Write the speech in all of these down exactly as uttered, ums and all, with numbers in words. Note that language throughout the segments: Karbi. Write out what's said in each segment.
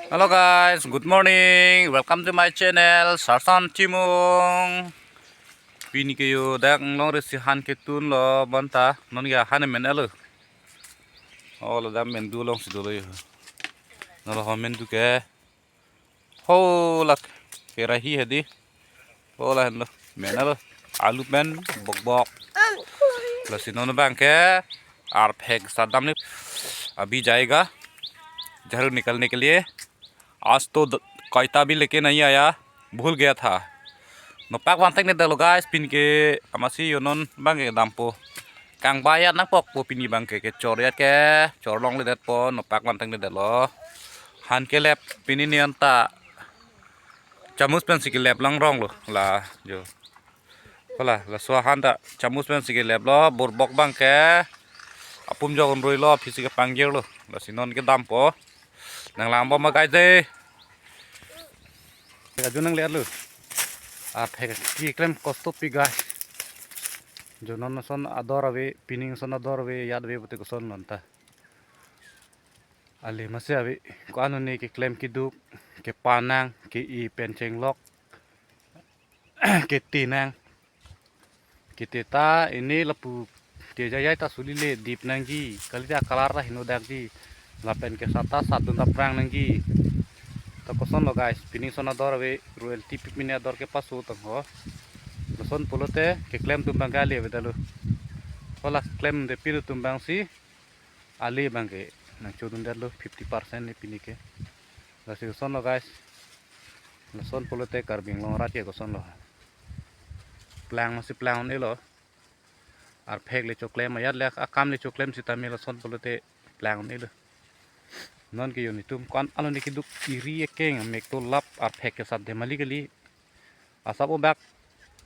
Hello guys, good morning. Welcome to my channel, Sarsan Timung. Pini ke yo dak nglong resi han ketun lo bonta. Non ya han men alo. Oh, lo dam men du long si do lo yo. Non lo han men du ke. Ho lak kerahi hedi. Ho la lo. Men alo. Alu pen bokbok. Lasi non abang ke arphek sat damle. Abhi jayega. झाड़ू निकालने के लिए। आज तो द-, कायता भी लेके नहीं आया, भूल गया था। Nopak van theknedetlo guys, pini ke amatsi yo non abang ke dampo. Kangba ya nangpokpo pini abang ke, kechor ya ke, chor longledetpo, nopak van theknedetlo. Han kelep pini ni anta chamus pensi kelep lang rong lo, la jo. Hala, laso ahan ta chamus pensi keleplo, borbok abang ke apum jok unrui lo, aphi si kepangjir lo. Lasi non kedampo. Nanglangbom ma guys de. Aju nangledet lo. Arphek keklem kosto pi guys. Jo non ason ador ave, pini ason ador ave, yat ave pute koson non ta. Ale masi ave, ko-an ne keklem keduk, kepanang, ke-i pen chenglok, ketinang. Kete ta ini lapu te jayai ta suli le dip nangji, kalita kalar ta hino dakji, lapen ke sat ta sat dun ta prang nangji. Ta koson lo guys, pini ason ador ave, royalty pi pini ador kepaso tangho. Lason pulote keklem atum abang ke ale avedetlo. Hala klemde pir atum abang si ale abang ke nangchodundetlo fifty percent ni pini ke. Lasi koson lo guys. Lason pulote Karbi Anglong arat ke koson lo. Plang masi plang un-elo. Arphek le choklem ayat le akam le choklem sitame lason pulote plang un-elo. Non ke yo netum ko-an alo ne keduk iri ekeng mek to lap arphek ke sat de mali kali. Asap obak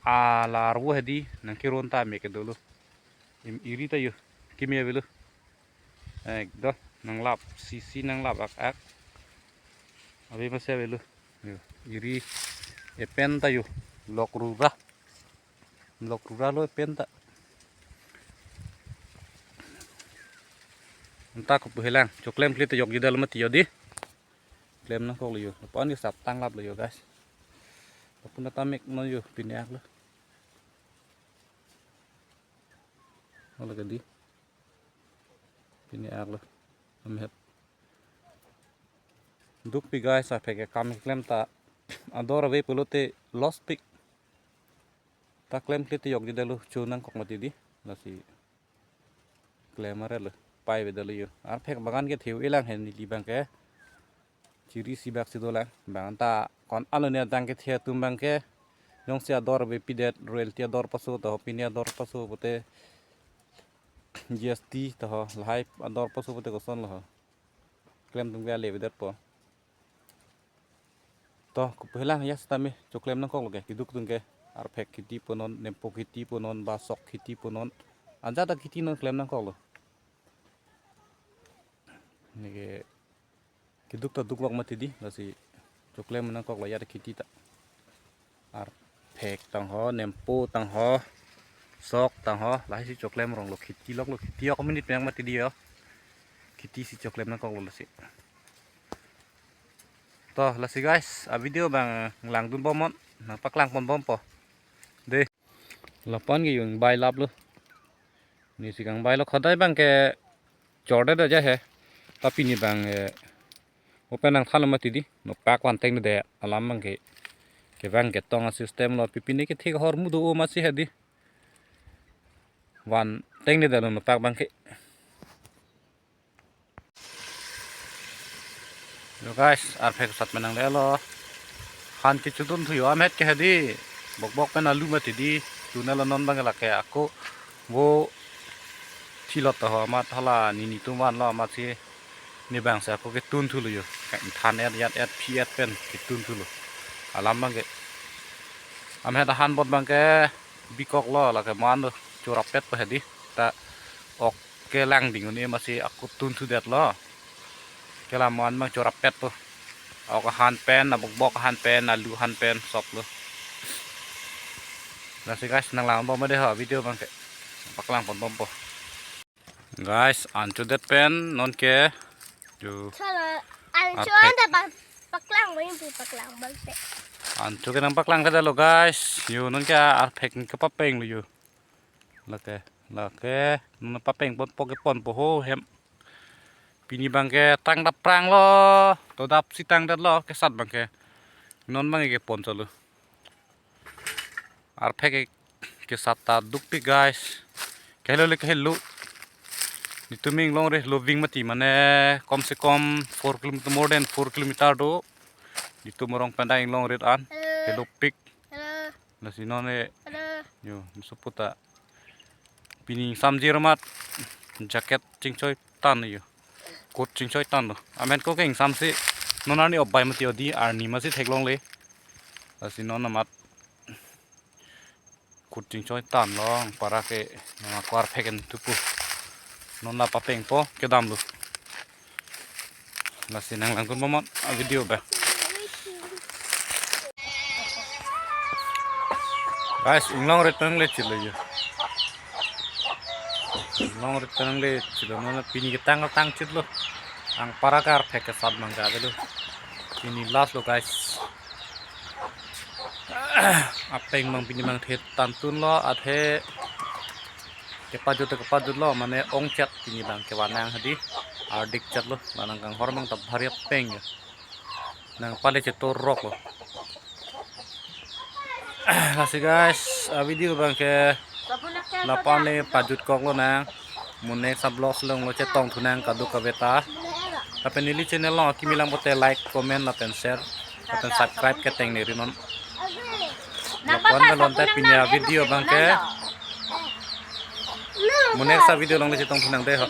ala arvo hedi nangkeron ta mek ke dolo. Im iri ta yo. Kimi avelo. Ekdom nanglap sisi nanglap ak ak. Ave masi avelo. Yo, iri epen ta yo. Lok rura. Lok rura lo epen ta. Anta kopu helang. Choklem klit yok jidal mati yo di. Klem nangkoklo yo. Lapu-an ke sap tanglaplo yo guys. Lapu-an ta mek non yo pini ak lo. Hala ke di. Pini ak lo. Amhet. Duk pi guys, arphek ke kam klem ta ador ave pulote loss pik. Ta klem klit yok jidetlo, cho nangkok mati di. Lasi klem aret lo. Pai avedetlo yo. Arphek bagan ke theu elang hen neli abang ke. Chiri si bak si dolang. Bang ta ko-an alo ne adang kethe atum abang ke. Jongsi ador ave pidet, royalty ador paso to, pini ador paso pute G S T to, lahai ador paso pute koson lo. Klem atum ke ale avedetpo. To, kopu helang ya sitame choklem nangkoklo ke, keduk atum ke, arphek kheti punon, nempo kheti punon, ba sok kheti punon. Ajat ta kheti non klem nangkoklo. Ne ke keduk ta duklok mati di, lasi choklem nangkoklo ya kheti ta. Arphek tangho, nempo tangho, sok tangho, lahai si choklem ronglo, kheti loklo, kheti ok minute nang mati di yo. Kheti si choklem nangkoklo lasi. To, lasi guys, a video abang langdunbomnon, nangpaklang ponbompo. De. Lapu-an ke yo bai laplo. Neli si kangbailo, khodai abang ke chordet aja he. Tapi ne abang, eh, open nangthanlo mati di. Nopak van theknedet alam abang ke. Kevang ketong a system lo, pi pini ke thik ahormu do-o masi hedi. Van theknedetlo nopak abang ke. Yo guys, arphek sat menang lelo. Han kechodun thu yo amhet ke hedi. Bokbok pen alu mati di. Tunelo non abang lake ako vo thilot to ho amat hala neli netum vanlo amatsi ne abang si ako ketun thulo yo. Than et yat et phi et pen ketun thulo. Alam abang ke. Amhet ahan bot abang ke bikoklo lake man do. Chorap pet po hedi. Ta ok kelang ding un-e masi ako tun thudetlo. Kelang man abang chorap pet po. Ok ahan pen, abokbok ahan pen, alu ahan pen, soplo. Lasi guys, nanglangbom de ho video abang ke. Paklang ponbompo. Guys, an chodet pen non ke Yo. Chala, an Arphek. Chuan da bang paklang, bang pu paklang bang te. An chu kenang paklang kada lo, guys. Yo, non ke arphek kepapeng lo yo. Lake, lake, non papeng ponpo kepon po ho hem. Pini bang ke tang dap prang lo, to dap si tang dat lo, kesat bang ke. Non bang ke pon chalo. Arphek ke kesat ta dukpik, guys. Kahelo le kahelo. Netum inglongri lo ving mati mane kom se kom four kilometer, more than four kilometer do. Netum arong pen ta inglongri an. Hello. Helopik. Hello. Lasi non e. Hello. Yo, musuputa. Pini samjir amat jacket chingchoi tan yo. Coat chingchoi tan lo. Amen ko keng samsi non arni obai mati odi arni masi theklongle. Lasi non amat coat chingchoi tan lo, para ke non ko arphek en tupu. Non la papeng po kedam lo. Lasi nang langkun bomot a video ba. Guys, inglongri pen le chilo yo. Inglongri pen le chilo, non pini ketang tang chit lo. Ang para ke arphek kesat mang ka lo. Pini last lo, guys. Apeng bang pini bang the tantun lo, athe kepajut kepajut lo, mane ong chat pini bang kevan nang hadi ardik chat lo, manang kanghor bang ta bhari apeng ya. Nang pale chetor rok lo. Lasi guys, a video bang ke lapu-an le pajut kok lo nang. Mo next a vlogs along lo chetong thu nang kadokave ta. Lapen neli channel along akimi lang pote like, comment, lapen share, lapen subscribe keteng ne ri non. Lapu-an le lonte pini a video bang ke. Mo next a video along le chetong thu nang de ho.